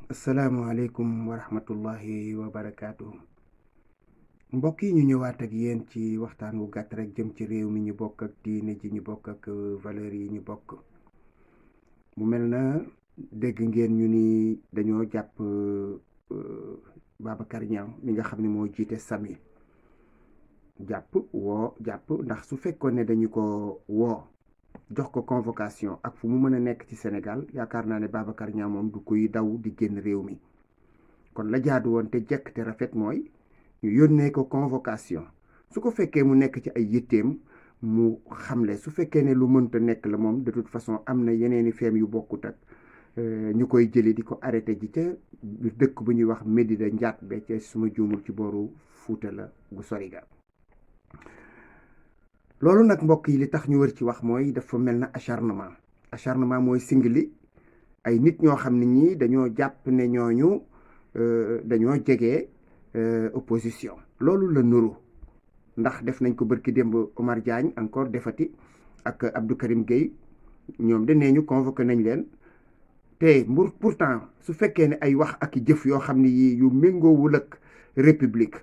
asalaamaaleykum wa rahmatullahi wa barakaatu. Mbokk yi ñu ñëwaat ak yéen ci waxtaan wu gàtt rek jëm ci réew mi ñu bokk ak diine ji ñu bokk ak valeurs yi ñu bokk. mu mel na dégg ngeen ñu ni dañoo jàpp Babacar Niang mi nga xam ne moo jiite SAMI jàpp ndax su fekkoon ne dañu ko woo jox ko convocation ak fu mu mën a nekk ci Sénégal yaakaar naa ne Babacar Niang moom du koy daw di génn réew mi kon la jaadu woon te jekk te rafet mooy ñu yónnee ko convocation su ko fekkee mu nekk ci ay yitteem mu xamle su fekkee ne lu mënta nekk la moom de toute façon am na yeneeni feem yu bokkut ak ñu koy jëli di ko arrêté ji ca dëkk bu ñuy wax Médina njaat be ca suma juumul ci booru Fuuta la gu sori ga loolu nag mbokk yi li tax ñu wër ci wax mooy dafa mel na acharnement mooy singli ay nit ñoo xam ne ñii dañoo jàpp ne ñooñu dañoo jege opposition loolu la nuru ndax def nañ ko bërki démb Omar Diagne encore defati ak Abdou Karim Gueye ñoom de nee ñu convoqué nañ leen te pourtant su fekkee ne ay wax ak jëf yoo xam ne yii yu méngoowul ak république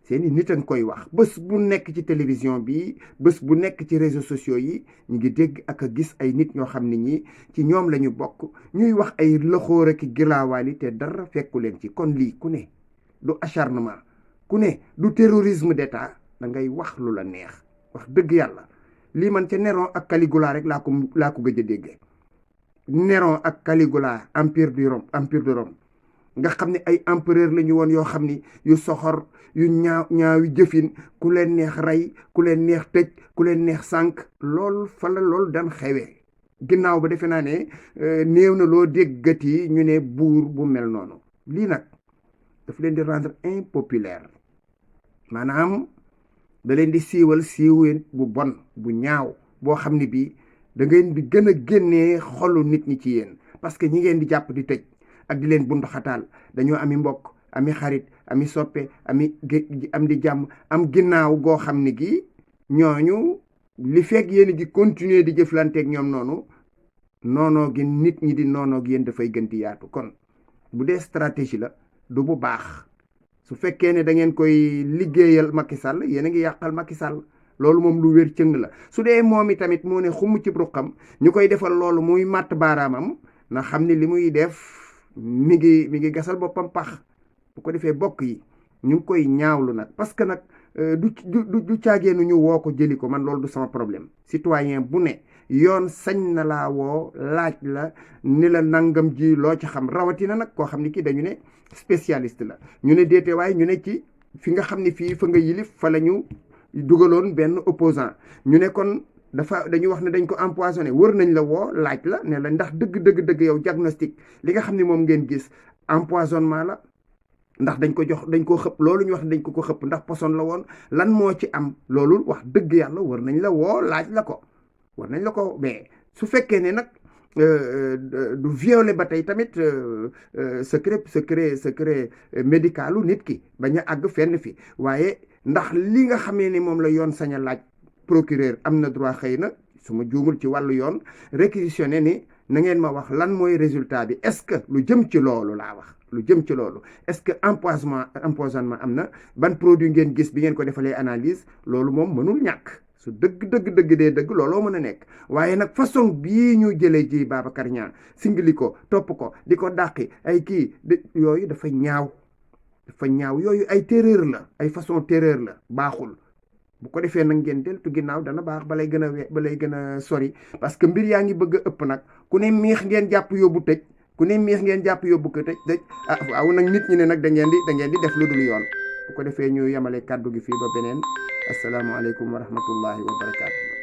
seeni nit a ngi koy wax bés bu nekk ci télévision bi bés bu nekk ci réseaux sociaux yi ñu ngi dégg ak a gis ay nit ñoo xam ne ñi ci ñoom la ñu bokk ñuy wax ay loxoor ak gilaawaali te dara fekku leen ci kon lii ku ne du acharnement ku ne du terrorisme d'état da ngay wax lu la neex wax dëgg yàlla lii man ca Néron ak Caligula rek laa ko gëj a déggee Néron ak Caligula empire de Rome nga xam ne ay empereur la ñu woon yoo xam ni yu soxor yu ñaawi jëfin ku leen neex rey ku leen neex tëj ku leen neex sànk lool fa la loolu daan xewee ginnaaw ba defe naa ne néew na loo déggati ñu ne buur bu mel noonu lii nag daf leen di rendre impopulaire maanaam da leen di siiwal bu bon bu ñaaw boo xam ne bii da ngeen di gën a génnee xolu nit ñi ci yéen parce que ñi ngeen di jàpp di tëj ak di leen buntu xataal dañoo ami mbokk ami xarit ami soppe am di jàmm am ginnaaw goo xam ne gi ñooñu li fekk yéen gi continuer di jëflanteeg ñoom noonoo gi nit ñi di noonoo gi yéen dafay gën di yaatu kon bu dee stratégie la du bu baax su fekkee ne da ngeen koy liggéeyal Macky Sall yéen a ngi yàqal Macky Sall loolu moom lu wér cëng la su dee moom i tamit moo ne xumm ci ruqam ñu koy defal loolu muy màtt baaraamam na xam ne li muy def mi ngi gasal boppam pax bu ko defee bokk yi ñu ngi koy ñaawlu nag parce que nag du caageenu ñu woo ko jëli ko man loolu du sama problème citoyen bu ne yoon sañ na laa woo laaj la ni la nangam ji loo ci xam rawatina nag koo xam ne kii dañu ne spécialiste la ñu ne déete waaye ñu ne ci fi nga xam ne fii fa nga yilif fa la ñu dugaloon benn opposant ñu ne kon dañu wax ne dañ ko empoisonné wër nañ la woo laaj la ne la ndax dëgg yow diagnostic li nga xam ne moom ngeen gis empoisonnement la ndax dañ ko xëpp loolu ñu wax ne dañ ko xëpp ndax poson la woon lan moo ci am loolu wax dëgg yàlla wër nañ la woo laaj la ko mais su fekkee ne nag du violé ba tey tamit secret médicalu nit ki bañ a àgg fenn fi waaye ndax li nga xamee ni moom la yoon sañ a laaj procureur am na droit xëy na su ma juumul ci wàllu yoon réquisitionné ni na ngeen ma wax lan mooy résultat bi est-ce que lu jëm ci loolu laa wax lu jëm ci loolu est-ce que empoisonnement am na ban produit ngeen gis bi ngeen ko defalee analyse loolu moom mënul ñàkk su dëgg dee dëgg looloo mën a nekk waaye nag façon bii ñu jëlee ji Babacar Niang singli ko topp ko di ko dàqi ay kii yooyu dafa ñaaw yooyu ay terreur la ay façon terreur la baaxul bu ko defee nag ngeen deltu ginnaaw dana baax balay gën a sori parce que mbir yaa ngi bëgg a ëpp nag ku ne miix ngeen jàpp yóbbu tëj ko tëj waaw nag nit ñi ne nag da ngeen di def lu dul yoon bu ko defee ñu yemale kàddu gi fii ba beneen asalaamaaleykum wa rahmatullahi wa barakaatu.